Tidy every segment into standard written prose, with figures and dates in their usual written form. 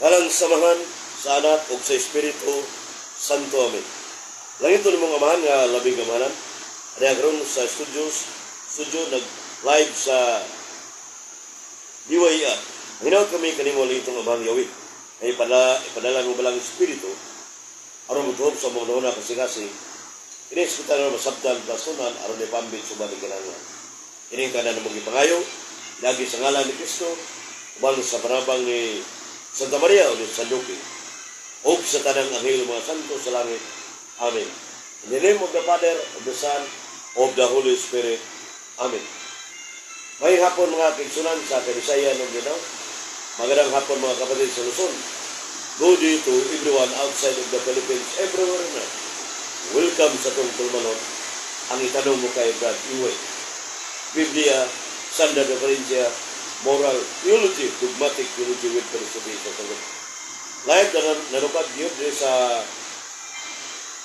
Ngalan sa Amahan, sa Anak, ug sa Espiritu Santo. Amen. Langitnon namong Amahan nga labing gamhanan. Ari karon sa studio nag-live sa DYR. Hinaut kami kanimo, langitnong Amahang Yahweh, ay ipadala mo Balaang Espiritu aron motuob sa mga una kasing-kasing. Ini eskutan na masabtan pasunan aron ipambit sa balik kinahanglan. Ini tanan namong gipangayo lagi sa ngalan ni Kristo, uban sa panabang ni Santa Maria o ni San Duque ug sa tanang anghel, mga santo sa langit. Amen. In the name of the Father, of the Son, of the Holy Spirit. Amen. Maayong hapon, mga kaigsuonan sa Kabisayan ug Mindanao. Magandang hapon, mga kapatid sa Luzon. Good day to everyone outside of the Philippines, everywhere na. Welcome sa atong tulumanon, ang Itanong Mo Kay Brad Iwe. Biblia, Standard Referencia, Moral Theology, Dogmatic Theology with Philosophy sa sagot. Live na nanukad yun diri sa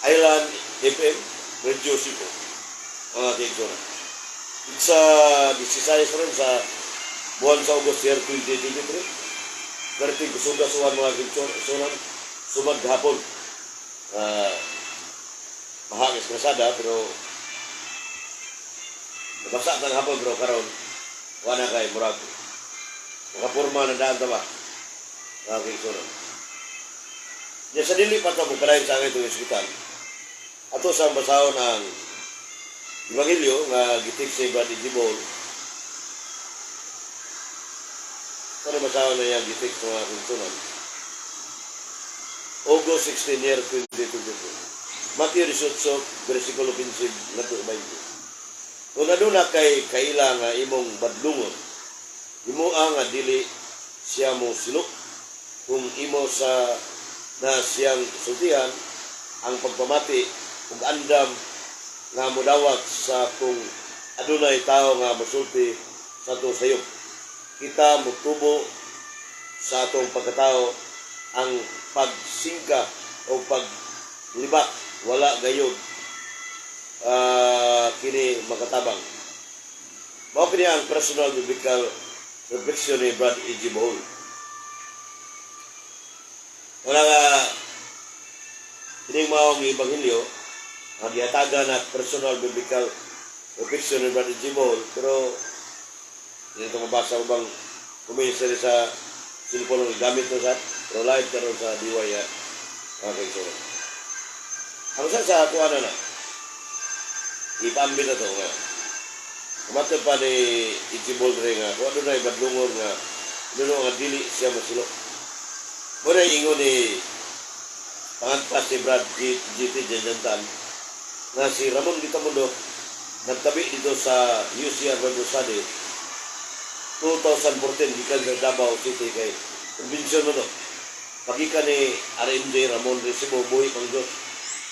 Island FM, Radio Cebu, mga kaigsuonan. It's 16 ron sa buwan sa August year 2023. Perting kusuga-suhan, mga kaigsuonan, sumag hapon. Mahagis krasada pero nabasa ng hapon, pero karon wala kay murag makapurma na daan ta ba, mga kaigsuonan. Ya, sa dili pa ito mo sa akin itong eskutan. Ato sa basahon ang Ebanghelyo nga gitik sa Brad Ijibol. Ito na basahon na yung gitik sa mga kaigsuonan. August 16 year 2022. Mateo 18, versikulo 15 ngadto 20. Kung aduna kay kaila nga imong badlungon, imo ang nga dili siya mo silok, kung imo sa na siyang sultihan ang pagpamati ug andam nga modawat sa kung adunay tawo nga mosulti sa atong sayop. Kita motubo sa atong pagkatao ang pagsingka o paglibak, wala gayud kini makatabang. Mao kini ang personal biblical reflection ni Brad E.G. Bohol. Wala nga kining maong ebanghelyo ang gihatagan na personal biblical reflection ni Brad E.G. Bohol, pero hindi ito mabasa ubang kuminsa sa cellphone ang gamit no sa pero live karon sa DY mga kaigsuonan. Ang sa kuha na na ipambit na to nga kumatod pa ni Ijibol dre nga kung ano na ibadlungon nga ano nga dili siya masilok. Muna ingon ni panganpas si Brad G, GT Janjantan nga si Ramon Gitamundo nagtabi dito sa UCR Bible Study 2014 gikan sa Davao City kay convention mo to. Pagikan ni RMJ Ramon Resibo, buhi pang Diyos.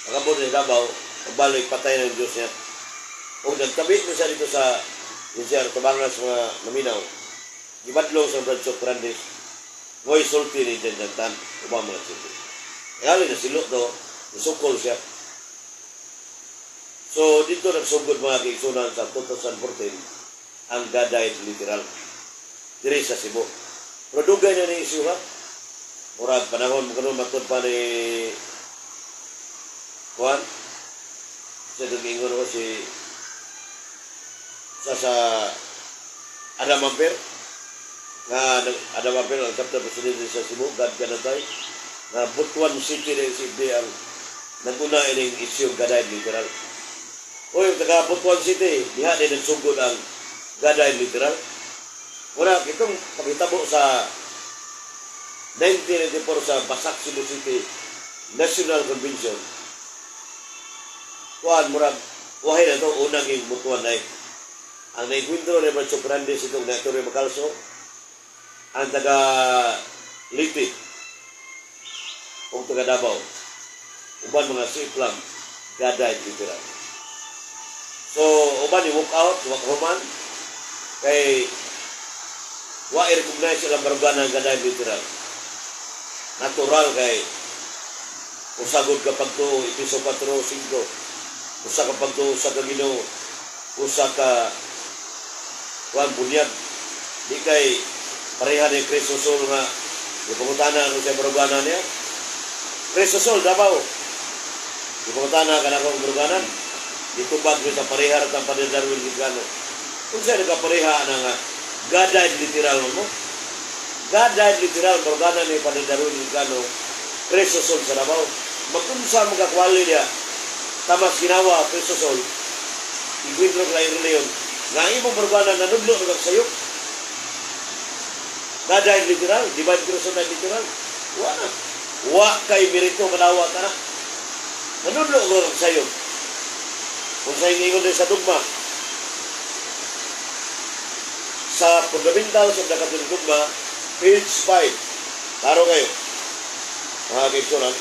Nakabot ni Davao, pagbalik patay ng Diyos niya. O nagtabi mo siya dito sa UCR tabangan sa mga naminaw. Gibadlong sa Brad Sok Fernandez. Ngoy sulti ni Janjantan, ubang mga sulti. Kaya na silot to, nisukol siya. So, dito nagsugod, mga kaigsuonan, sa 2014 ang God Died Literal. Diri sa Cebu. Pero dugay na ni issue ha. Murag panahon mo kanon matod pa ni Juan. Sa ingon ko si sa Adam Amper nga Adam Amper ang chapter president sa Cebu, God Ganatay nga Butuan City rin si ang naguna ining issue God Died Literal. O yung taga Butuan City, diha din nagsugod ang God Died Literal. Wala, itong pagitabo sa 1994 sa Basak, Cebu City National Convention. Kuan, murag, wahay na to, unang yung Butuan na eh. Ang naigwintro ni Marcho Fernandez itong Natory Macalso, ang taga Leyte, o taga Davao, uban mga siplam, God Died Literal. So, uban ni walk out, walk human, kay wa i-recognize ilang baruganan ng God Died Literal. Natural kay usagod ka pagtuo, Epeso 4:5, usa ka pagtuo sa ka Ginoo, usa ka kuan bunyag. Di kay pareha ni Kristo Sol nga Ipangutana ano sa baruganan niya. Preso Sol, Davao. Ipangutana ka na akong baruganan. Ditubag ko sa pareha at ang Padre Darwin Gigano. Kung siya nagkapareha na nga, God died literal mo. God died literal, baruganan ni Padre Darwin Gigano, Preso Sol sa Davao. Magkunsa magakwali niya, tamas ginawa, Preso Sol, igwintro ka Leon, nga ang imong baruganan nanudlo ng sayop. God died literal, divine person died literal. Wa na. Wa kay merito manawa ka na. Nanudlo ko ng sayop. Kung sa ingon din sa dugma, sa Fundamentals of the Catholic Dogma, page 5. Taro kayo. Mga kaigsunan.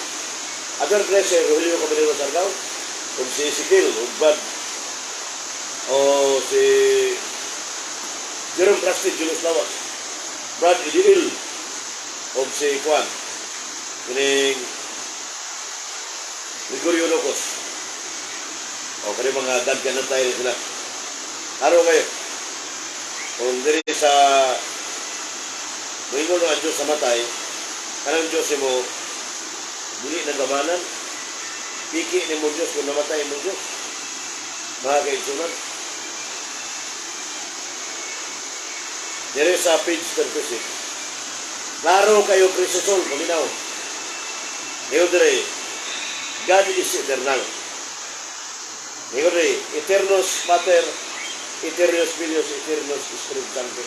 Other si Rogelio Caballero Sargao, o si Ezekiel, o Bad, o si Jerome Crusty Julius Lawas, Brad Idiil, o si Juan, kining Gregorio Locos. O kani mga dad ka tayo sila. Taro kayo. Kung diri sa moingon ang Diyos sa matay, kanang Diyos mo dili nagamanan, piki ni mo Diyos kung namatay mo Diyos. Mga kaigsunan. Diri sa page 36. Klaro kayo, Kristo Sol, paminaw. Ngayon diri, God is eternal. Ngayon diri, Eternus Pater, Eternus Filius, Eternus Spiritus Sancto.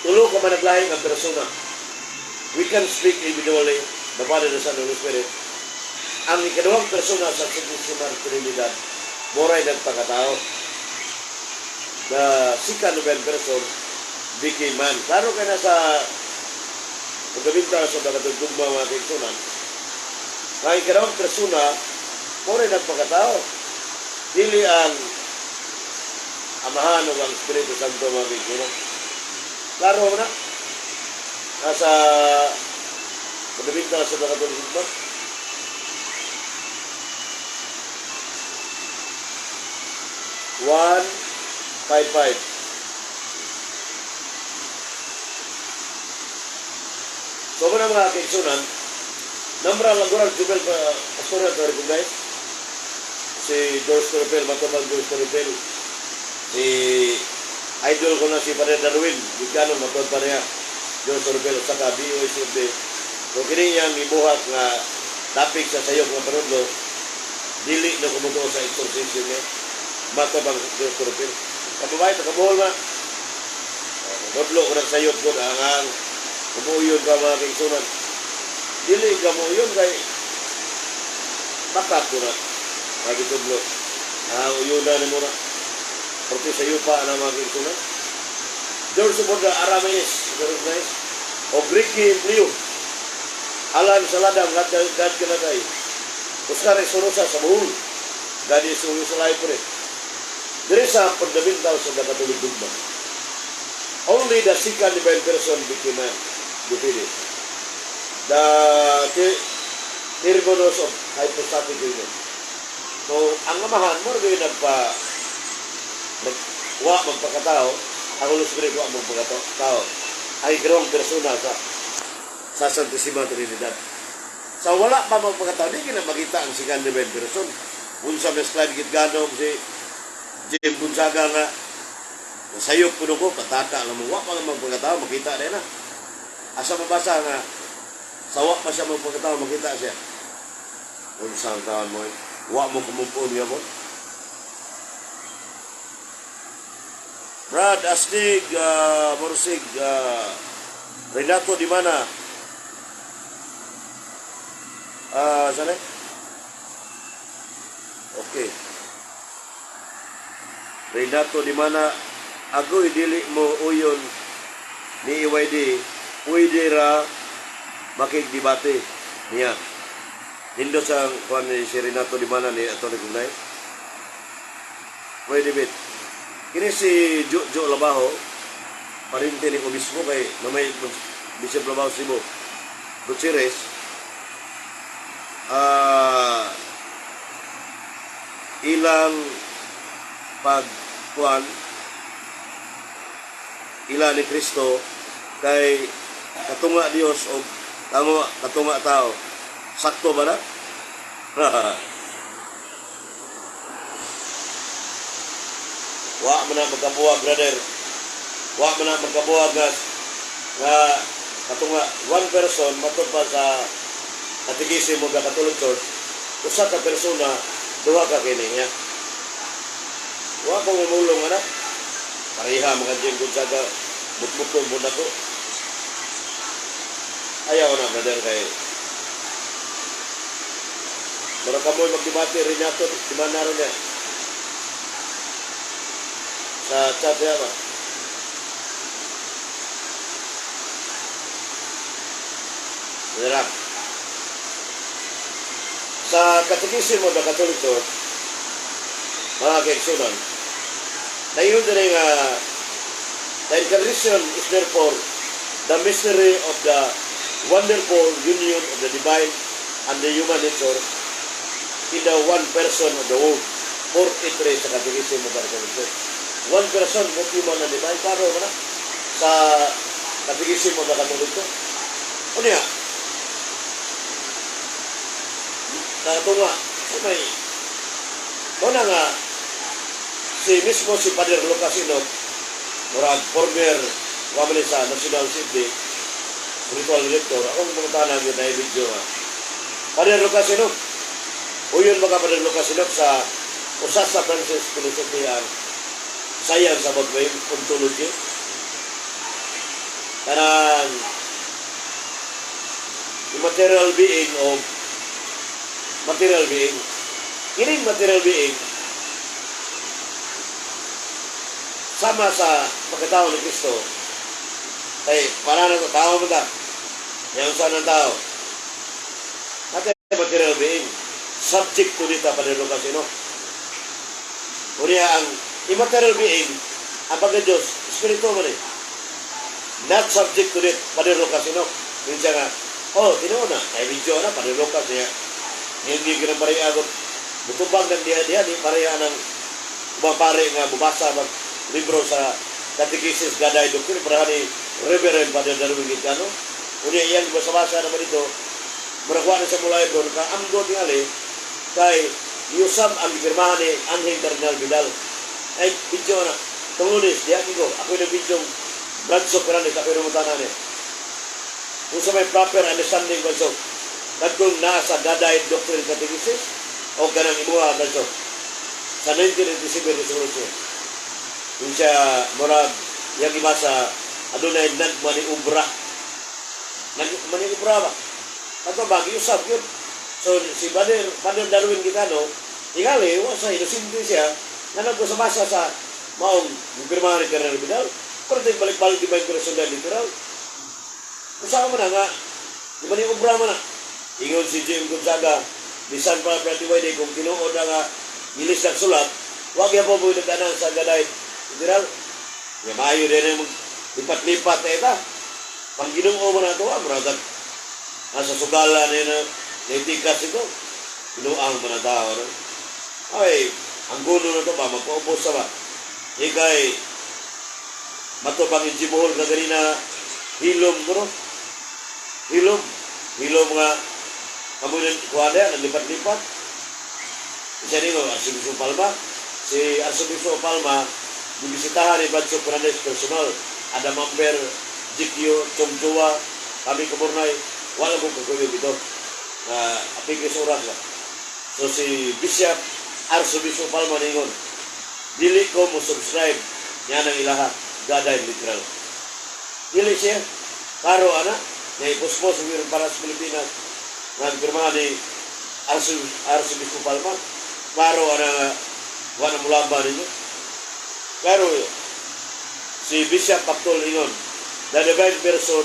Tulo ka man naglahi nga persona. We can speak individually, the Father, the Son, the Holy Spirit. Ang ikaduhang persona sa Santissima Trinidad, moray nagpakatao. The second divine person became man. Klaro ka na sa pagkabinta sa pagkatugtugma, mga kaigsunan. Ang ikaduhang persona, moray nagpakatao. Dili ang Amahan o ang Espiritu Santo, mga kaigsunan. Klaro mo na. Nasa pagkabinta sa pagkatugtugma. 155. So muna mga kaigsunan, Nambra Lagural Jubel Pastoral na recognize si George Torpel, Matubang George Torpel, si idol ko na si Padre Darwin, Gigano, matod pa niya, George Torpel, at saka BOSFD. So kini niyang ibuhat nga topic sa sayop nga panudlo, dili na kumutuo sa exorcism niya. Matubang George Torpel. Kababay, taga-Bohol na. Nudlo ko ng sayop ko, ang umuuyon ka mga kaigsunan. Dili ka mo yun kay bakak ko na. Mga gitudlo. Ang uyon na ni mo na. Porque sa yupa na mga kaigsunan. George Suborda Aramis, recognize. O Ricky Empleo. Alan Saladang, God, God Kanatay. Oscar Esorosa sa Bohol. God is always alive po rin. There is a fundamental sa the Catholic dogma. Only the second divine person became man. Defeated. The terminus of hypostatic union. So, ang amahan mo rin nag, wa magpakatao, ang Holy Spirit wa magpakatao, ay grong persona sa Santissima Trinidad. Sa wala pa magpakatao, di na makita ang second divine person. Unsa may slide gitganom si Jim Gonzaga nga nasayop kuno ko, pataka lang mo, wa pa nga magpakatao, makita na na. Asa mabasa nga sawa pa siya magpakatao, makita siya. Unsa ang taon mo, wa mo kumumpon niya mo. Brad Astig, Morsig, Renato Di Mana. Saan eh? Okay. Renato Di Mana, agoy dili mo uyon ni EYD, pwede ra makigdebate niya. Nindo sa kuan ni si Renato Di Mana ni Atty. Kugnay. Pwede bit. Kini si Jo Labajo, parente ni obispo kay namay Bishop Labajo Cebu. Gutierrez, ilang pagkuan ila ni Kristo kay Katunga Dios o katunga tao. Sakto ba na? Wa man na magkabuwag, brother. Wa man na magkabuwag nga katunga one person. Matod pa sa Catechism of the Catholic Church, usa ka persona, duha ka kini niya. Wa ko mamulong ana. Pareha mga Jim Gonzaga, butbuton mo na ko. Ayaw na, brother, kay Mura kamoy magdebate rin nato, di ba naroon niya? Sa chat niya ba? Yan. Sa Catechism of the Catholic Church, mga kaigsunan, naingon din nga the incarnation is therefore the mystery of the wonderful union of the divine and the human nature in the one person of the Word. 43 sa Catechism of the Catholic Church. One person, both human and divine. Klaro man na sa Catechism of the Catholic Church. Ano yan? Katunga, so may, muna nga, si mismo si Father Lucas Enoch, murag former wamali sa National City, spiritual director, akong mga tanang yun na video nga. Father Lucas Enoch, uyon mga Father Lucas Enoch sa usa sa Francis Philosophy ang science about ontology. Kanang immaterial being o material being. Kining material being sama sa pagkatao ni Kristo kay para na tao mo ta. Yang sa ng tao. Ate material being subject to dita pa nilo kasi no. Unya ang immaterial being, ang pagka Diyos, espiritu man eh. Not subject to it, Padre Lucas, no? Minsan nga, oh, tinuod na, ay video na, Padre Lucas niya. Hindi ka na pareha ko. Mutubag ng diha-diha, di pareha ng ubang pare nga bubasa mag libro sa Catechesis Gaday Doctrine, para ni Reverend Padre Darwin Gitano. Unya iyang basa-basa naman ito, murakuha na sa mula ito, nakaamgo tingali, kay giusab ang gipirmahan ni Angel Cardinal Vidal. Ay, video na. Tunglunis, diya ko. Ako yung video Bradso Fernandez, ako yung mutanan ni. Kung sa may proper understanding ko, so, kadtong naa sa Gaday Doctrine Catechesis, o kanang imuha, so, sa 1987 resolution. Kung siya, murag, yang ibasa, adunay nagmaniubra. Nagmaniubra ba? Ato ba, giusab yun. So, si Father Darwin Gitano, tingali, wa sa inosente siya, na nagkasabasa sa maong pirmahan ni Cardinal Vidal, pero di balik-balik di ba yung personal literal? Kung saan mo na nga, di ba ni obra man na? Ingon si Jim Gonzaga, bisan pa Brad Wayne, kung tinuod na nga, gilis ng sulat, wag yan po po nag sa gaday. Literal, ya maayo din yung lipat-lipat na ita. Pag ginoo mo na ito, ah, murag nasa sugala na yun, naitikas ito. Binuang mo na tao. No? Ay, ang gulo na ito ba, magpaubos sa ba? Ikay, matubang injibuhol ka ganina, hilom ko no? Hilom. Hilom nga, kamo na kuha na yan, lipat-lipat. Isa nito, Arsobispo Palma. Si Arsobispo Palma, bibisitahan ni Bradso Fernandez personal. Adam Amber, GQ, Chongjoa, kami kumurnay, wala kong kakuyog ito. Na apigis oras ba. So si Bishop Arsobispo Palma ningon, dili ko mo subscribe niya ng ilaha, gaday literal. Dili siya. Karo ana, na ipuspos para sa Pilipinas, nga pirmahan ni Arsobispo Palma. Klaro ana nga wala mulaba ninyo. Pero si Bishop Pactol ingon, the divine person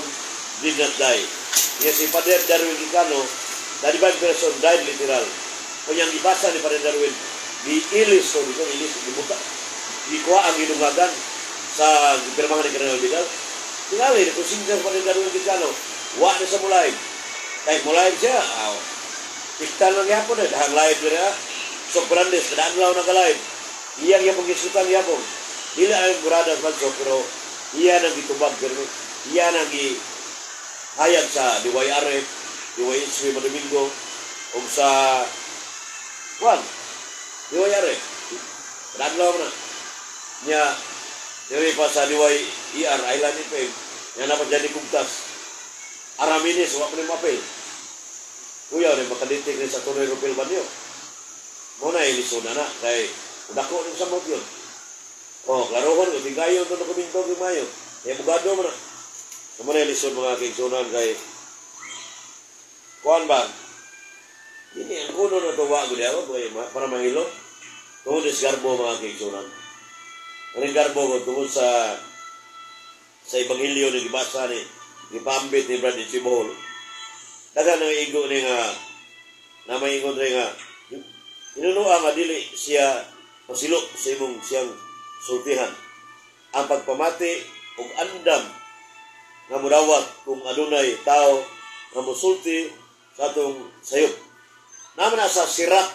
did not die. Nga si Father Darwin Quijano, the divine person died literal. Kung yung ibasa ni Father Darwin, giilis o dito, ilis, gibuta, gikuha ang ginungagan sa pirmahan ni Cardinal Vidal. Tingali, kung singer Father Darwin Quijano, wa na sa mulay. Kay mulay siya, aw, tiktan lang yapon eh, dahang live din ah. So, Fernandez, kadaan lang na ka-live. Iyang yapon gisutan yapon. Dili ang burada sa pero iya nang gitubag pero iya nang gi Hayag sa DYRF, DYHV Madomingo, ug sa Juan, DYRF. Kadadlaw na. Nya, diri pa sa DYER, Island FM, nya na pa dyan ni Kugtas. Araminis, wa pa ni mapil. Kuya, ni makaditik ni sa Tony Rupil Banyo. Mo na ilisod na na, kay dako ni sa yun. Oh, klarohon, kung tingkayon ito dokumento kay mayo. Kaya bugado mo na. So mo na ilisod, mga kaigsunan, kay kuan ba? Dini ang kuno na tuwa ko diya ako, para mahilo. Tungod is garbo, mga kaigsunan. Ang garbo ko tungod sa Ebanghelyo ni gibasa ni gipambit ni Brad Chibol. Daghang nang igo ni nga na maingon rin nga inunoa nga dili siya masilo sa imong siyang sultihan. Ang pagpamati ug andam nga mudawat kung adunay tao nga mosulti sa atong sayop. Naman na sa Sirak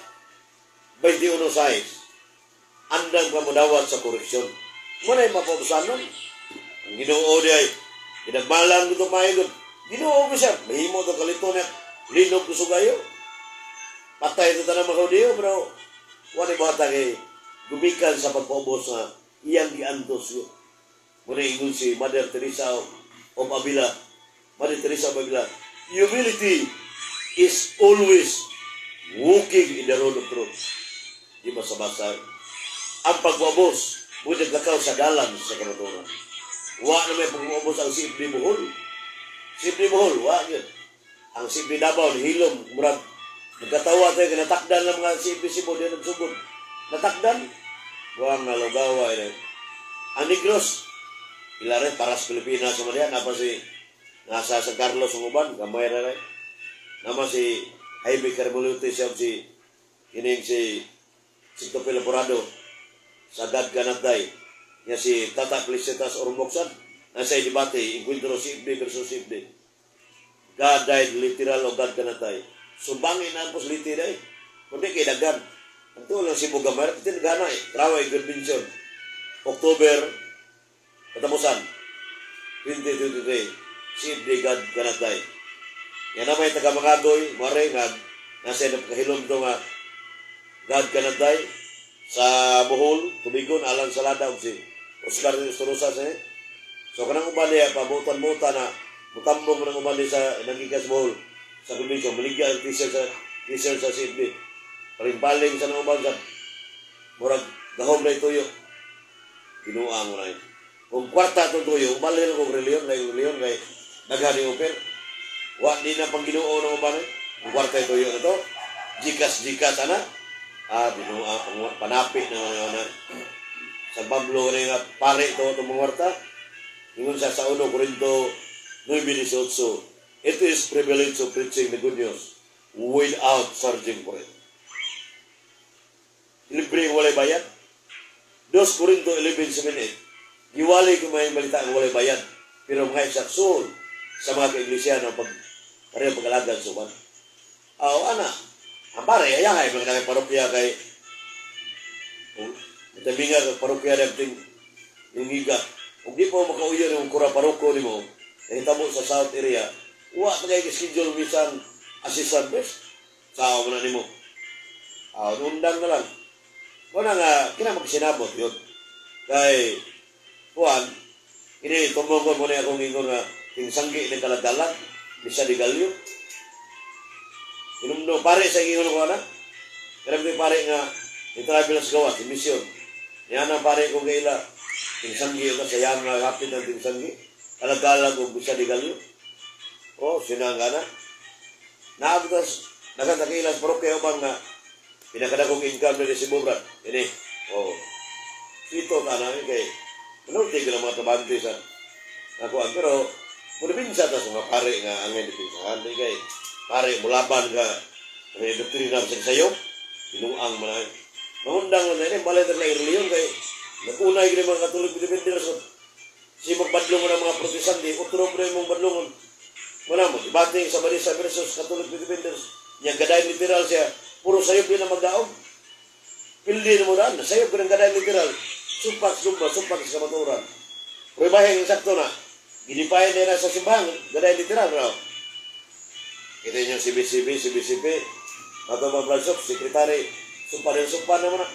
21.6, andam ka mudawat sa koreksyon. Muna yung mapaubusan nun. Ang Ginoo di ay, pinagmalang ko ito mahigod. Ginoo ko siya. Mahimo ito kalito niya. Linog ko sugayo. Patay ito tanang mga Hudiyo, pero wala bata kay gumikan sa pagpaubos nga iyang giantos yun. Muna ingon si Mother Teresa of Avila. Mother Teresa of Avila, "Humility is always walking in the road of truth." Di ba sa basa? Ang pagpaubos, mo naglakaw sa dalan sa kamatuoran. Wa na may pagpaubos ang CFD Bohol. CFD Bohol, wa yun. Ang CFD Davao, hilom, murag, nagkatawa tayo, kinatakdan ng mga CFD Cebu, di nagsugod. Natakdan, wa nga lugawa. Eh. Ang Negros, ila rin, para sa Pilipinas, sa diyan, napa si, nasa San Carlos ang uban, gamay ra rin. Nama si Jaime Carmolute siya si, kining si, si Topel Laborado, sa God Cannot Die. Nga si Tata Felicitas Ormoxan, nasa debate, encuentro CFD versus CFD. God died literal o God cannot die. Sumbangin na ang possibility day. Kundi kay daghan. Ang tuo lang si Bugamay, pati nagana eh. Trawa yung convention. October, katapusan, 2023, CFD God Cannot Die. Yan naman yung taga-Mangagoy, mare nga, nasa yung to nga, God Cannot Die, sa Bohol, Tubigon, Alan Salada, ug si Oscar Sorosa sa. So kanang uban niya, pabutan-butan na, mutambong ng uban niya sa nagikas Bohol, sa convention, maligya ang t-shirt sa CFD. Paling-paling sa nang uban sa, murag, gahom na ituyo. Binuang mo na yun. Kung kwarta itong tuyo, ubalhin kong reliyon, kay reliyon, kay daghan ni oper. Wa di na pang Ginoo ng uban eh. Kung kwarta ituyo na to, GCash, GCash, ana. Ah, binuang, panapi na na na. San Pablo na nga pare ito itong mga kwarta. Ingon sa 1 Corinto 9:18, "It is privilege of preaching the good news without charging for it." Libre ang walay bayad. 2 Corinto 11:78, giwali ko may balita ang walay bayad. Pero mga isaksul sa mga kaiglesia ng pag pareho pag-alagad sa uban. Aw, ana. Ang pare, ayahay, mga kay parokya kay tabinga ka parokya ng ting yung higa. Kung di pa makauyon yung kura paroko nimo, nahitabo sa South area, wa pa kay schedule bisan assistant priest. Sao mo na nimo. Ah, undang na lang. Wala nga, kinamagsinabot yun. Kay, kuan, ini tumungkol mo na akong ingon nga, tingsanggi ng kalagalag, bisa di galyo. Inumno, pare sa ingon ko na. Pero may pare nga, i-travel sa gawas, mission. Yan ang pare kong kaila, tingsanggi ka sa yang nga hapit ng tingsanggi. Kalagalag o bisa di galyo. Oh, sinanga na. Naabtas, nagkatakilas parokya ubang nga, pinakadakong income na si Brad. Ini, oh. Ito ka na kay, manulti ka ng mga trabante sa nakuan. Pero, muna ta sa mga pare nga ang depensahan. Di kay, pare, mulaban ka, may doktrina sa sayo, binuang man na. Mangundang man na ini, balay na lang reliyon kay, nag-unay ka mga Katolik defenders. Si magbadlong mo ng mga Protestante, utro mo na yung mga badlongon. Wala mo, debate sa Balisa versus Catholic defenders. Yang gaday literal siya, puro sayop din ang magdaog. Pildi na mo daan, sayop ka ng gaday literal. Supak, sumba, supak sa kamaturan. Pero ibahin ang sakto na. Gi-define nila sa simbahan, gaday literal, no? Kita inyo CBCB, CBCP, ato mga branch, secretary, sumpa din sumpa naman na.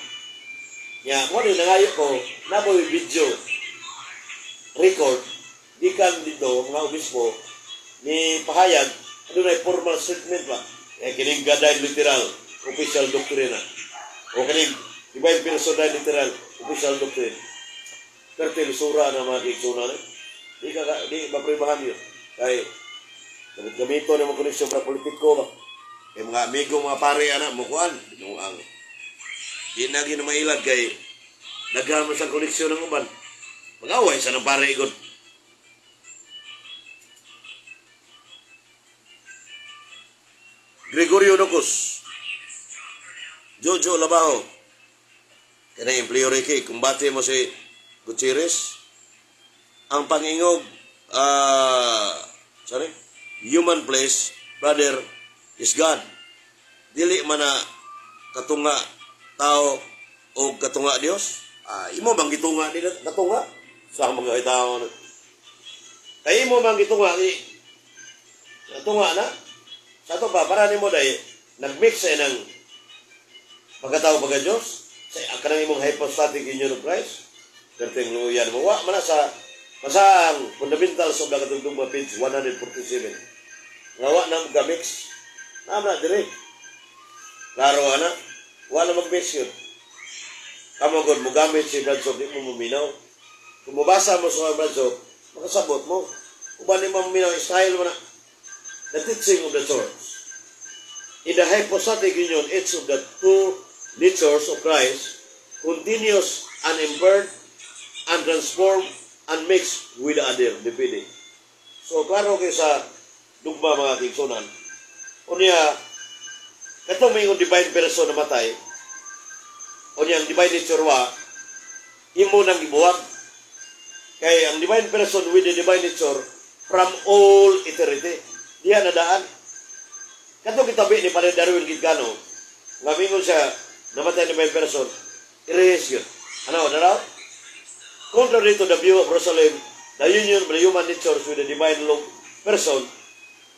Ya, mo din nangayo ko, naboy video record, gikan dito, mga obispo, ni pahayag, adunay formal statement ba? Eh, kining gaday literal, official doctrine na. O kining divine person literal, official doctrine. Pero sura na mga kiksuna na. Di mapribahan yun. Kay, gamit gamito na mga koneksyon para politiko ba. Kay mga amigo, mga pare, ana, mukuan. Ang, di na ginamailag kay daghan man sa koneksyon ng uban. Mag-away sa ng pare igod. Gregorio Nocos, Jojo Labajo, kanang empleo Ricky, kumbate mo si Gutierrez, ang pangingog, sorry, human place, brother, is God. Dili man na katunga tao o katunga Dios. Ah, imo bang gitunga nila katunga? Sa mga tao. Kay imo bang gitunga ni katunga na? Sa ato pa, para nimo dai nagmix sa ng pagkatao pagka Diyos sa kanang imong hypostatic union of Christ. Perting luyan mo wa man na sa basta ang fundamentals of the Catholic Dogma, page 147, nga wa na gamix na na dire. Klaro ana, wa na mag-mix yun. Kamo gud mogamit si Brad Sob, di mo muminaw. Kung mobasa mo sa Brad Sob, makasabot mo. Uban ni mo maminaw, style mo na. The teaching of the Church. In the hypostatic union, each of the two natures of Christ continues unimpaired and transformed and mixed with the other, depende. So, klaro kayo sa dugma, mga kigsunan. Unya, katong may divine person na matay, unya ang divine nature wa, imo nang gibuwag. Kay ang divine person with the divine nature from all eternity. Diya na daan. Katong kitabi ni Padre Darwin Gitgano, nga mingon siya, namatay ni divine person, erase yun. Ano, naraw? Contrary to the view of Jerusalem, the union of the human natures with the divine law person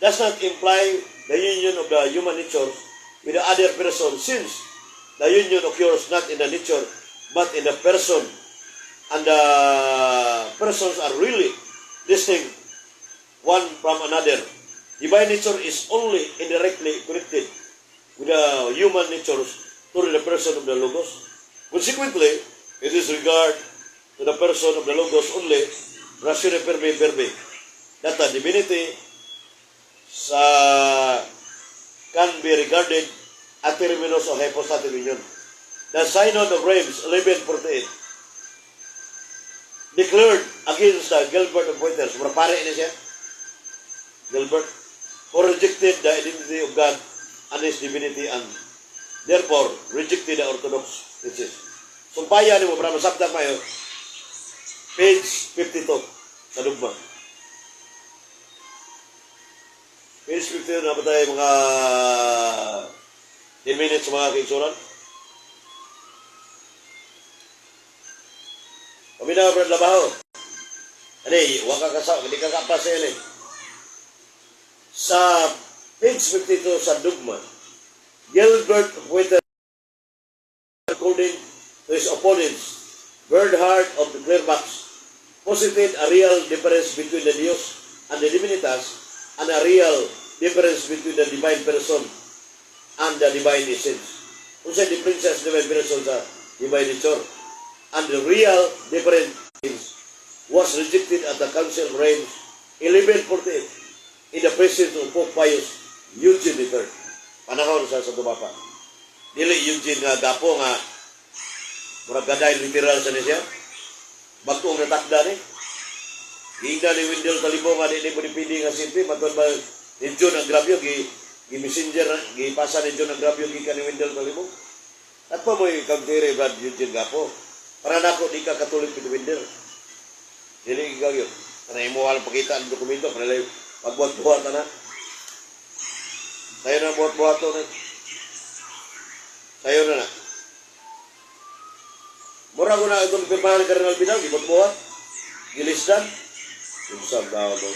does not imply the union of the human nature with the other person, since the union occurs not in the nature but in the person, and the persons are really distinct one from another. Divine nature is only indirectly connected with the human natures through the person of the Logos. Consequently, it is regard to the person of the Logos only, ratione fermi verbi, that the divinity sa can be regarded a terminus of hypostatic union. The Synod of Reims, 1148, declared against the Gilbert of Poitiers, mura pare ni siya, Gilbert, who rejected the identity of God and His divinity and therefore rejected the Orthodox thesis. Sumpaya nimo para masabtan mayo, page 52 sa dugma. Page 52 na ba tayo mga 10 minutes, mga kaigsunan? Kami na, Brad Labaho. Ano, wa ka kasa, hindi ka kapasel eh. Sa page 52 sa dugma, Gilbert Poitiers, according to his opponents, Bernhard of the Clearbox, posited a real difference between the Deus and the Divinitas and a real difference between the divine person and the divine essence. Unsa difference sa divine person sa divine nature? And the real difference was rejected at the Council of Reims, 1148, in the presence of Pope Pius Eugene III. Panahon sa Santo Papa. Dili Eugene nga gapo nga murag gaday literal sa niya. Bagong natakda ni. Giingna ni Wendell Talibo nga di mo dipindi nga simple matud ba ni John ang grabyo gi gi messenger gipasa ni John ang grabyo gikan ni Wendell Talibo. At pa mo kang tere Brad Eugene Gapo. Para nako di ka Katolik ni Wendell. Dili ikaw yun. Para imo ang pakita ang dokumento para lang pagbuhat-buhat na. Sayo na buhat-buhat to na. Sayo na na. Mura ko na itong pirmahan ni Cardinal Vidal, gibuhat-buhat. Gilisdan. Unsa tao mo?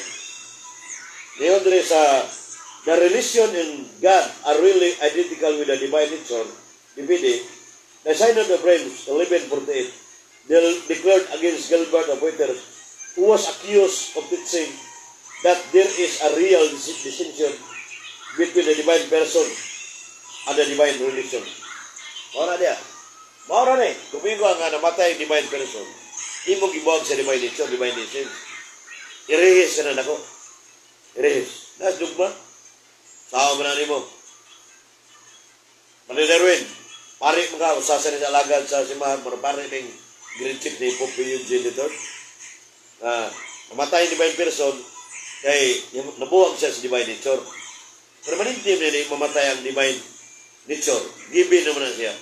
Ngayon diri sa the relation in God are really identical with the divine nature, DVD, the Synod of Reims, 1148, they declared against Gilbert of Poitiers, who was accused of teaching that there is a real distinction between the divine person and the divine relation. Mao na diya. Mao na ni. Kung nga namatay ang divine person, imong gibuwag sa divine nature, divine essence. Irehis ka na nako. Irehis. Nas dugma. Sao man na nimo. Manay Darwin, pare mo ka, usasa ni sa alagad sa simbahan, pero pare ning Grand Chief ni Pope Eugene III. Na namatay ang divine person, kay nabuwag siya sa divine nature. Pero manintim ni mamatay ang divine nature. Given naman na siya.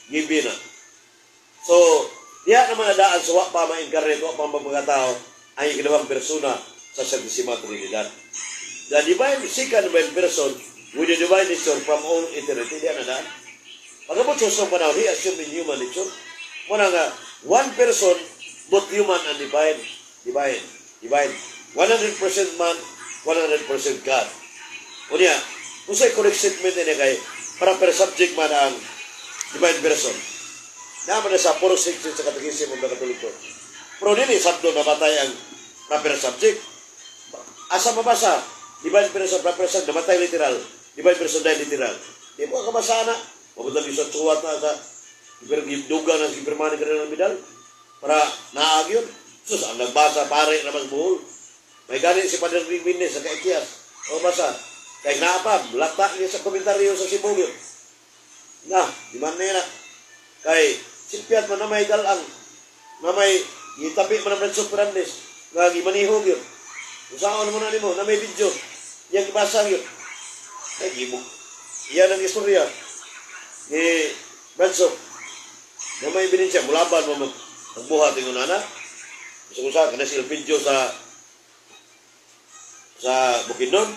Given na. So, diha naman nadaan sa wa pa ma-incarnate, wa pa mga tao, ang ikalawang persona sa Santissima Trinidad. The divine, second divine person with the divine nature from all eternity, diha na daan. Pagabot sa usang panahon, he assumed in human nature. Muna nga, one person, both human and divine. Divine. Divine. 100% man, 100% God. Unya, kung sa'y correct statement ini kay para per subject man ang divine person. Naman na sa 4.16 sa Catechism of the Catholic Church. Pero dili sabto namatay ang proper subject. Asa mabasa? Divine person, proper subject, namatay literal. Divine person died literal. Di mo kabasa na. Mabuntag yung sa suwat na sa duga na sa gipirmahan ni Cardinal Vidal para naag yun. Sus, ang nagbasa pare na mas buhol. May gani si Padre Bines sa Kaikias. O basa. Kay naapa, lata niya sa komentaryo sa Cebu yun. Na, di man na na. Kay, silpiat man na may galang, na may gitabi man ang Renzo Fernandez, nga gimanihog yun. Kung saan mo na nimo, na may video, iyang gibasa yun. Ay, gibog. Iyan ang istorya ni Renzo. Na may ebidensya, mulaban mo magbuhat yung nana. Gusto ko sa, kana si video sa Bukidnon.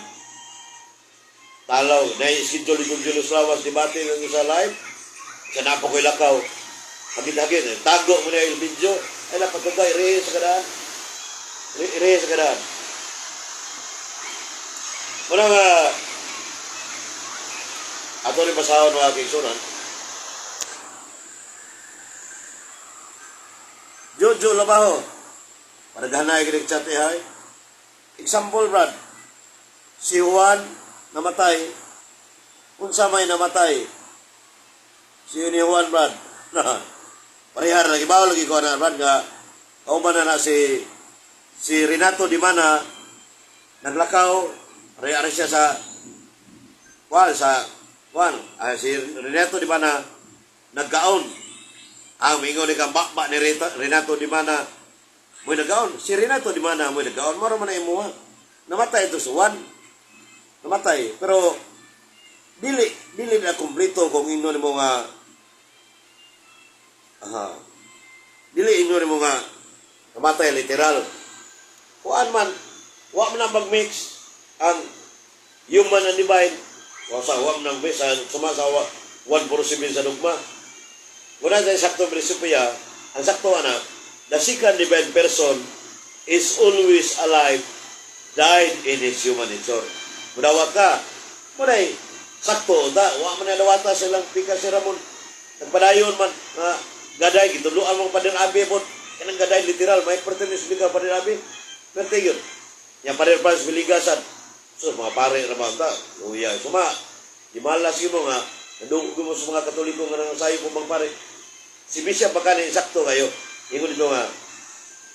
Talaw, na schedule ni Julius Lawas, debate ng sa live. Sa napa ko'y lakaw. Hagit-hagit, eh. Tago mo na yung video. Ay, napagkagay, ire sa kadaan. Ire sa kadaan. Muna nga, ato ni basahon mga kaigsunan. Jojo Labaho. Para ganay kinig chat eh, hay. Example, Brad. Si Juan namatay. Unsa may namatay? Si ni Juan, Brad. Parehar lagi bawal lagi ko na, Brad, nga kauban na na si si Renato Di Mana naglakaw are siya sa Juan sa Juan ah, si Renato Di Mana nagkaon ang mingon ni kang bakba ni Renato Di Mana mo'y nagkaon. Si Renato Di Mana mo'y nagkaon. Maro man na imuha namatay ito si Juan, namatay, pero dili dili na kumpleto kung ingnon nimo nga aha, dili ingnon nimo nga namatay literal. Kuan man, wa man ang mag-mix ang human and divine. Wa sa wa man ang mix ang suma sa 147 sa dogma. Muna sa sakto prinsipyo, ang sakto ana, the second divine person is always alive, died in his human nature. Mudawat ka. Munay, sakto, da, wa man na dawata silang pika si Ramon. Nagpadayon man, nga, gaday, gituluan mong Pader Abe po. Kanang gaday, literal, may pertinis ka Pader Abe. Perte yun. Yang Pader Franz Villegasan. So, mga pare naman ta, luya. Suma, di malas yun mo nga, nadungog mo sa mga Katoliko nga nangasayo ko mga pare. Si Bishop Bacani, sakto kayo. Ingon dito nga,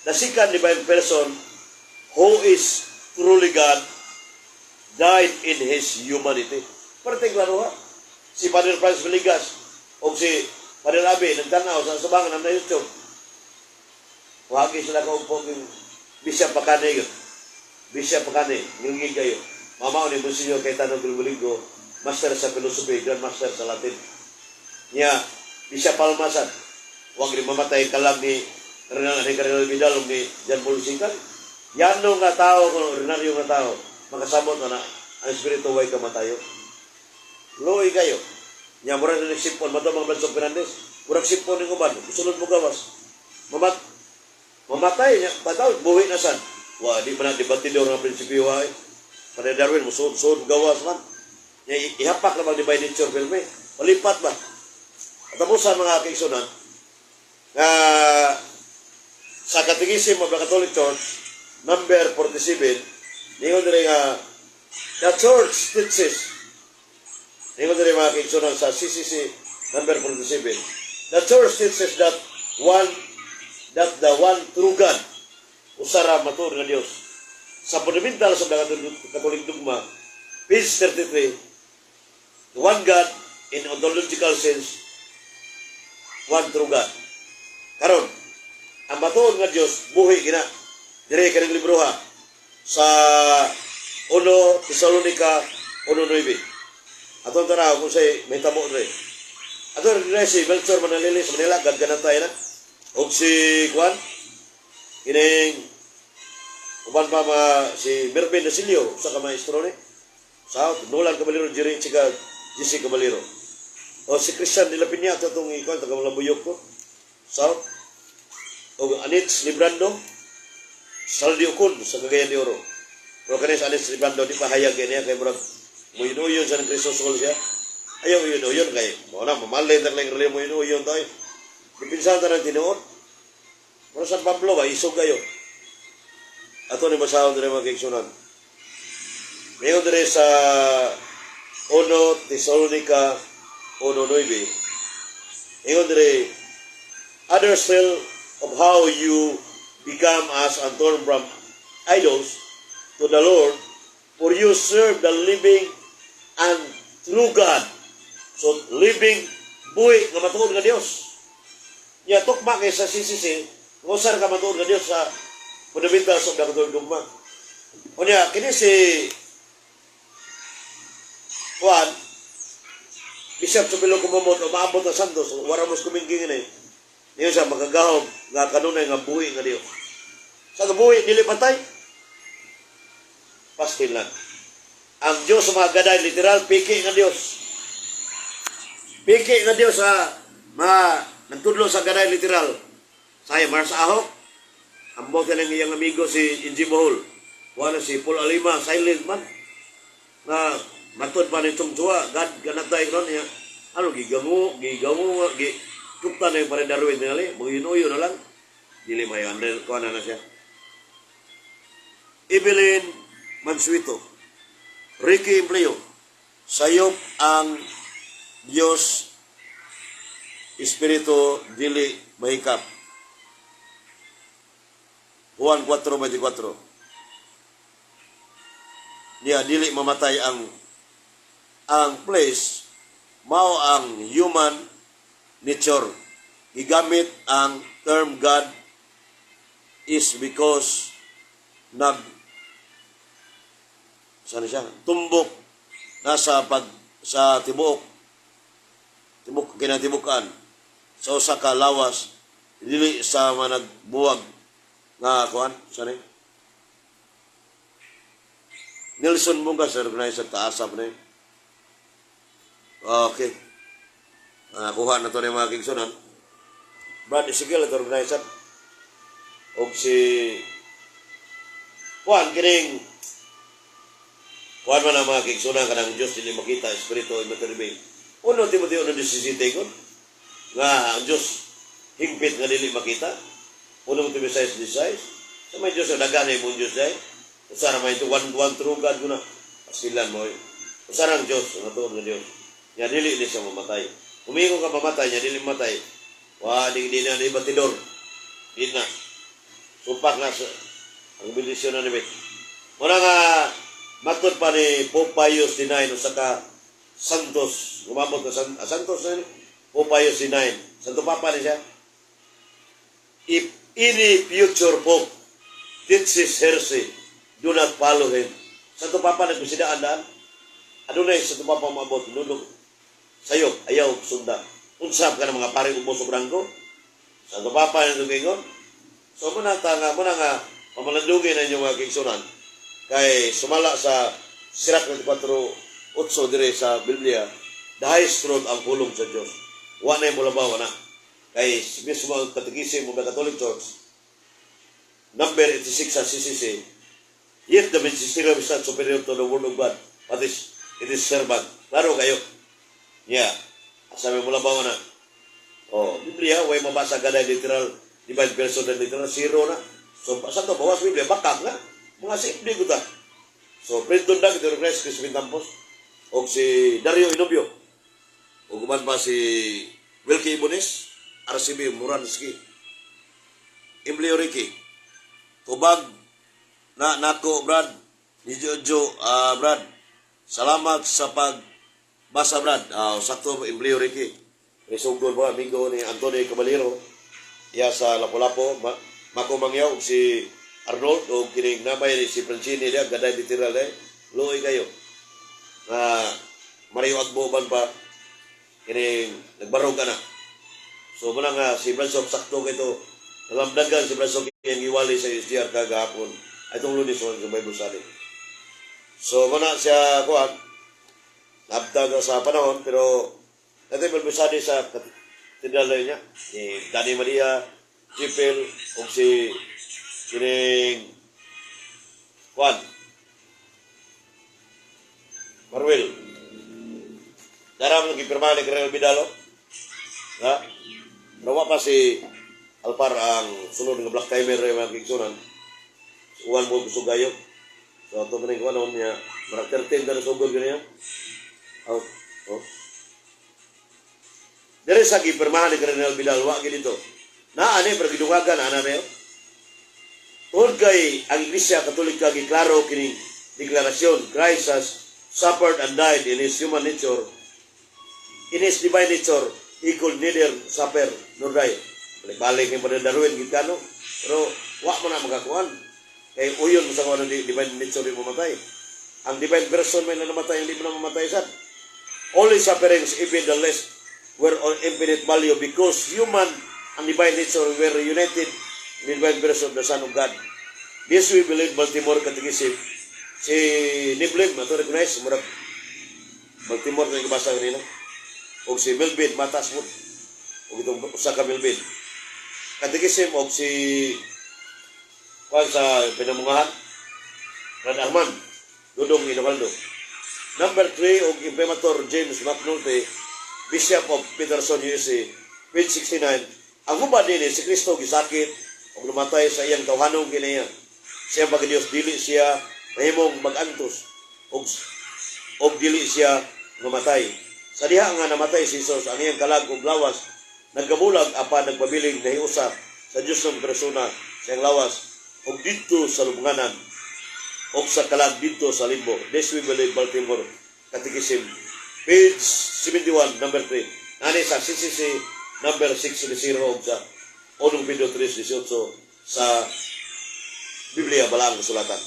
the second divine person who is truly God died in his humanity. Parte klaro ha. Si Father Franz Villegas o si Father Abe nagtanaw sa sabangan ng YouTube. Wagi sila kaupog yung Bishop Bacani yun. Bishop Bacani, ngilngig kayo. Mama ni Monsignor Cayetano Gilbuligo, Master sa Philosophy, Grand Master sa Latin. Niya, Bishop Palmasan, wag rin mamatay kalam ni Renal ni Cardinal Vidal ni John Paul II. Yano nga tao, kung ordinaryo nga tao, makasamot na na, ang espiritu way kamatayo. Luoy kayo. Nya murag na nagsipon, mato mga Blanso Fernandez, murag sipon ng uban, sulod mo gawas. Mamatay niya, bataw, buhi na sad. Wa di man na debatidor nga prinsipyo ay. Padre Darwin musuod-suod gawas man. Nya ihapak naman di by nature filme. Malipat ba? At tapusan, mga kaigsunan, nga sa Catechism of the Catholic Church, number 47, ningon diri nga the Church teaches, ningon diri, mga kaigsunan, sa CCC number 47, the Church teaches that the one true God, usa ra matuod nga Dios. Sa Fundamentals of the Catholic Dogma, page 33, the one God in ontological sense, one true God. Karon, ang matuod nga Dios buhi gina. Dire kaning libro ha sa 1 Tesalonica 1:9. Atong tanaw kung say may tamo dire. Ato dire si Melchor Manalili sa Manila, gagganatay na. Og si Juan kining uban pa mga si Mervin Dasilio sa ka maestro ni. Sa Nolan Caballero, Jerry Chica, JC Caballero. O si Christian de la Peña ato itong ikuan taga Malabuyok ko. South. O Anits Librando, Saldi Ocon sa Cagayan de Oro. Pero kani sa Anits Librando di pa hayag niya kay murag muyun-uyon sa ng Kristo siya. Ayaw uyun-uyon kay mo na mamalay na lang relo muyun-uyon tayo. Dipinsan ta ng tinuod. Mura San Pablo ba isog kayo. Ato ni basahon dire, mga kaigsunan. Mayon dire sa 1 Tesalonica 1:9. Ingon dire, others tell of how you become us and turn from idols to the Lord, for you serve the living and true God. So, living, buhi nga matuod nga Dios. Nya tukma kay sa CCC, ngusar ka matuod nga Dios sa Fundamentals of the Catholic Dogma. Unya, kini si Juan, Bishop Chupilo Kumamot, umaabot na Santos, wala mo kumingking ini. Niyo siya makagahom nga kanunay nga buhi nga Dios. Sa buhi, dili patay. Pastil lang. Ang Diyos sa mga gaday, literal, piki nga Diyos. Piki nga Diyos sa mga nagtudlo sa gaday literal. Saya Mars Ahok, ang bote ng iyang amigo si Inji Bohol. Wala si Paul Alima, silent man. Na matod pa ni Chua, God cannot die ron niya. Ano, gigango, gigango, gi, tukta na yung pare Darwin tingali, muyun-uyo na lang. Dili mayo, under, kuha na na siya. Evelyn Mansuito, Ricky Empleo, sayop ang Diyos Espiritu dili mahikap. Juan 4:24. Niya dili mamatay ang flesh mao ang human nature. Gigamit ang term God is because nag saan siya tumbok nasa pag sa tibuok tibok kinatibukan sa usa ka lawas, dili sa managbuwag nga kuan sa ni Nelson Bunga sa organizer taasap na yun. Okay. Nakuha na to ni mga kigsunan. Brad Ezekiel at organizer. Og si Juan kining Juan man ang mga kigsunan kanang Diyos dili makita, espiritu, immaterial. 1 Timoteo 1:17 kon nga ang Diyos hingpit nga dili makita. 1 Timoteo 6:16. Sa may Diyos dagan na imong Diyos dai. Usa ra man ito, one true God guna. Pasilan mo. Usa ra ang Diyos, ang matuod nga Diyos. Nya dili ni siya mamatay. Umingo ka mamatay, nya dili mamatay. Wa di di na ni batidor. Di na. Supak na sa ang bendisyon na ni Bet. Muna nga matod pa ni Pope Pius IX, usa ka Santos, umabot na Santos na ni Pope Pius IX. Santo Papa ni siya. If any future Pope teaches heresy, do not follow him. Santo Papa nagkusidaan daan. Adunay Santo Papa maabot, nudog sayo, ayaw sunda. Unsab ka ng mga pare ubos og ranggo. Santo Papa nang tugingon. So muna ta nga muna nga pamalandugin na inyong mga kigsunan kay sumala sa Sirak 24:8 dire sa Biblia, the highest truth ang pulong sa Dios. Wa na yung mulabaw na. Kay mismo ang Catechism of the Catholic Church, Number 86 sa CCC, "Yet the magisterium is not superior to the word of God, but it is servant." Klaro kayo. Yeah. Sabi mo lang ba na? Oh, Biblia, way mabasa ka na literal, divine person na literal, zero na. So, sa to, bawas Biblia, bakak na. Mga simple ko ta. So, Brenton Dag, ito Christ, Crispin Tampos, o si Dario Inobio, o guman pa si Wilkie Ibones, RCB Muranski, Emilio Ricky, Tubag, na nako, Brad, ni Jojo, Brad, salamat sa pagbasa, Brad. Sakto, Emilio Ricky. Risugod mo, amigo ni Antonio Caballero, iya sa Lapu-Lapu, Mako Mangyaw, ug si Arnold, o kining namay ni si Francini diya, gaday literal eh, luoy kayo. Na Mario Agbo ban pa, kining nagbarog ka na. So muna nga si Brad Sob, sakto kay to nalamdagan si Brad Sob yung iwali sa SDR kagahapon ay itong Lunes sa Bible study. So muna siya kuan nabtag sa panahon, pero natin Bible study sa katedral niya ni Danny Maria Jipel ug si kining kuan Marwel. Daram nagipirma ni Colonel Vidalo. Ha? Nawa pa si Alpar ang sunod nga black timer rin mga kigsunan. Uwan mo gusto gayo. So ato man yung kuwanon niya. Marag 13 ka na sugod ganyan. Out. Oh. Dire sa gipirmahan ni Colonel Vidal, wa gid dito. Naa ni pero gidungagan ana na. Tungod kay ang Iglesia Katolika giklaro kining deklarasyon, "Christ has suffered and died in His human nature. In His divine nature, He could neither suffer nor die." Balik-balik yung Brother Darwin, gid kano. Pero wa mo na makakuan. Kay uyon mo sa kuan ng divine nature di mamatay. Ang divine person may na namatay, hindi mo na mamatay sad. "All His sufferings, even the least, were on infinite value because human and divine nature were united in the divine person of the Son of God. This we believe," Baltimore Catechism. Si Niblim, ato recognize, murag Baltimore na yung basa kanina. O si Melvin Matas mo. O itong usa ka Melvin. Catechism o si kuan sa Pinamungahan. Brad Arman, Dudong Inovaldo. Number 3, og Imprimatur James McNulty, Bishop of Peterson, USA, page 69. Ang hubad nini, si Kristo gisakit ug namatay sa iyang tawhanong kinaiya. Siya pagka-Diyos, dili siya mahimong mag-antos ug dili siya namatay. Sa diha nga namatay si Jesus, ang iyang kalag ug lawas nagkabulag apan nagpabiling nahiusa sa Dios ng persona sa iyang lawas ug didto sa lubnganan ug sa kalag didto sa limbo. This we believe, Baltimore Catechism, page 71, number 3. Nani sa CCC number 600 ug sa 1 Pedro 3:18 sa Biblia Balaang Kasulatan.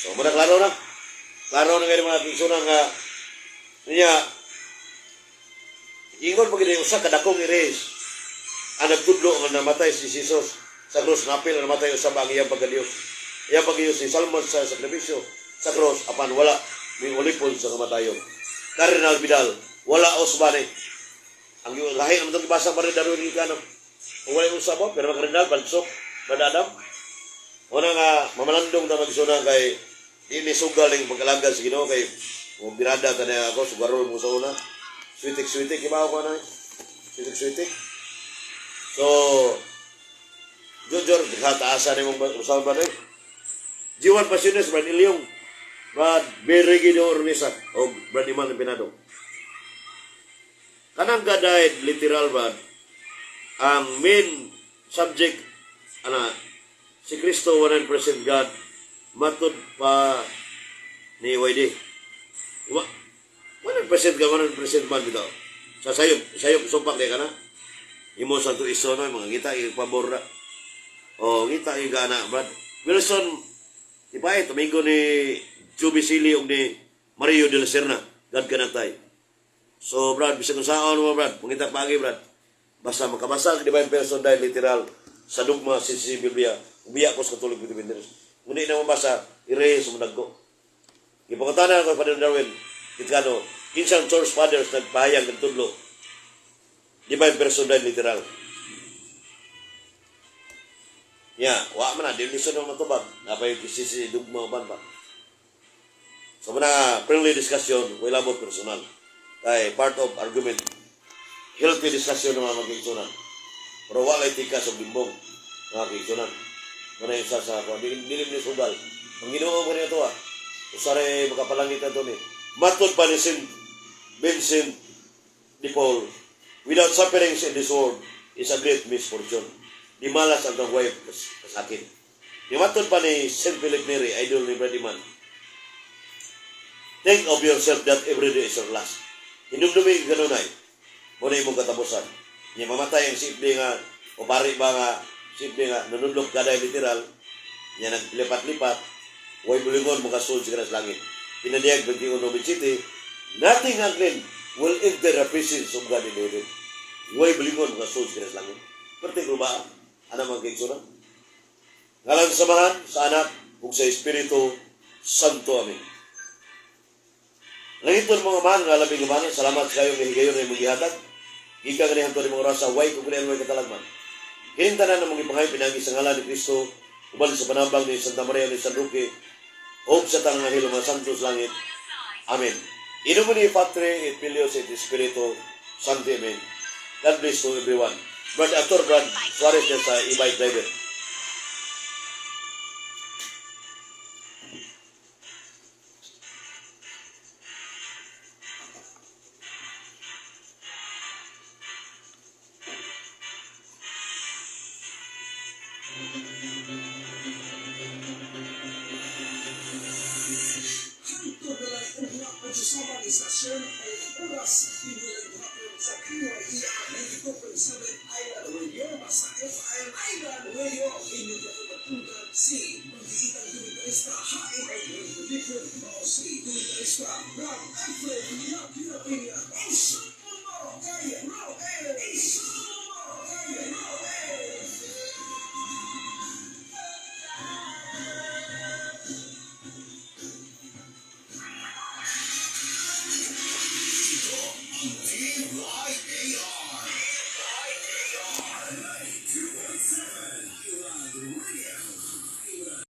So, muna klaro na. Klaro na ngayon mga kigsunan nga niya ingon pa gid usa ka dakong erase ang nagtudlo nga namatay si Jesus sa krus, napil na namatay usab ang iyang pagkadiyos. Iyang pagkadiyos ni salmon sa sakripisyo sa krus apan wala may ulipon sa kamatayon. Cardinal Vidal, wala usbani. Ang lahi naman itong gibasa pa rin Darwin Gikano. Kung wala yung usab pero mga Cardinal, Bansok, Brad Adam. Una nga, mamalandong na magsuna kay di ni sugal yung pag-alagad sa Ginoo kay mo birada ta na ako, sugarol mo sa una. Switik switik ibaw ko na. Switik switik. So, Jujur, taasan ni mong usahan ba na G1 Pasiones, Brad Ilyong, Brad Berigino Ormisa, o Brad Iman Pinado. Kanang gadaid literal, Brad, ang main subject, ana, si Kristo 100% God, matud pa ni YD. 100% God, 100% man bitaw. Sa sayop, sayop, sumpak di ka na. Imo sa to iso no, mga ngita ipabor na. O, ngita igana, Brad. Wilson, di ba eh, amigo ni Juby Sili ug ni Mario de la Serna. God kanatay. So, Brad, bisag kung saan mo, Brad, mangita pagi, Brad. Basta makabasa divine person dahil literal sa dogma si Biblia. Ubiya ko sa Catholic Defenders. Ngunit na mabasa, ire sumunag ko. Ipangutana ko pa Darwin, Kitkano, kinsang church fathers nagpahayag nagtudlo divine person dahil literal. Ya, wa man na, di lisod ang matubag. Napay kisisi dugma uban pa. So muna friendly discussion, wala mo personal. Kay part of argument. Healthy discussion ng mga magigsunan. Pero wala tikas og bimbong mga kaigsunan. Muna yung isa sa ako. Dili dili ni sugal. Ang Ginoo mo niya to ah. Usaray makapalangit ato ni. Matod pa ni Saint Vincent de Paul, without sufferings in this world is a great misfortune. Di malas ang kang wife kasakit. Di matod pa ni Saint Philip Neri, idol ni Brady Man, think of yourself that every day is your last. Hinumdumi ganunay. Muna imong katapusan. Nya mamatay ang simple nga o pari ba nga simple nga nanundok kada literal nya naglipat-lipat way bulingon makasud sa sa langit. Pinadiyag 21:27, nothing unclean will enter the presence of God in heaven. Way bulingon makasud sa langit. Perti ba ana mga kaigsunan? Ngalan sa Amahan, sa Anak, ug sa Espiritu Santo. Amen. Langiton mga amahan, nga labing amahan, salamat sa kayong higayon na imong gihatag. Gikan nga hantod imong orasa, way kung kanian way katalagman. Kining tanan ng mga ipangay pinagi sa ngalan ni Kristo, uban sa panambang ni Santa Maria ni San Roque, ug sa tanang anghel mga santos langit. Amen. In nomine Patri et Filio et Spiritu Sancti. Amen. God bless to everyone. Brad Arthur Brad Suarez dyan sa e-bike driver. Hangtod na lang ugma pagsusama ni istasyon o oras inyong gihapon sa QYER 92.7 Island Radio, sa FM Island Radio. Inyong gihapon si pag-iitang dominalista hain ay predicted mao si dominalista Brad Efren Yapia Peña.